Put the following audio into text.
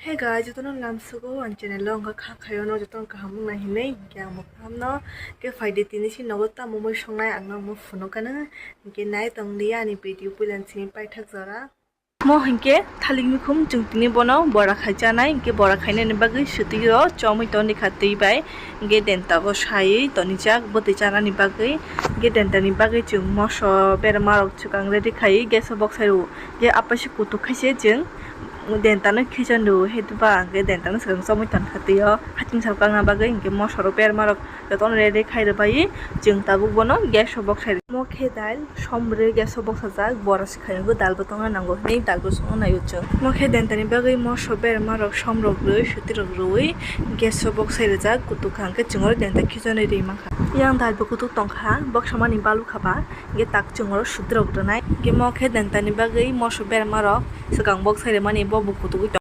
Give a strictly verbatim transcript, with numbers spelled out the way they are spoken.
Hey guys, jotono lamsugo ang channel o wngkha kha khayo no jotono kaham wngna hinwi hinkhe ang bo kaham no. Hinkhe phaidi tini si nogo tamo mui songnai ang no omo phunukha nw. Hinkhe nai tongdi ani video puila simi paithak jora. Mo hinkhe thalik mikhum chwng tini bono bora khai chanai, hinkhe bora khainani bagwi swtwi o chomwi tongdi kha twi bai. Hinkhe denta bo saywi tonijak bwtwi chanani bagwi. Hinkhe denta ni bagwi chwng moso berma rok swkang ready khai gas o boksai rw. Hinkhe apaisi kutuk khaise chwng denta no khichon rw, hwtwba hinkhe denta no swkang chomwi tongkha twi o. Hating sal kakna bagwi hinkhe moso rok berma rok jotono ready khai rwbai chwng tabuk bono gas o boksai rw. Mo khe dal somrwi gas o boksajak, bora se khaingo dal bo tongna nango hinwi dal bo songna naio chwng. Mo khe denta ni bagwi moso berma rok som rok rwi swtwi rok rwi gas o boksai rwjak kutuk kha hinkhe chwng oro denta khichonwi rwi mankha. Yang dal bo kutuk tongkha, boksa mani balu kha ba. Hinkhe tak chwng oro swtwi rok rwnai. Hinkhe mo khe denta ni bagwi moso berma rok swkang boksai rwmani bo bo kutugwi tong.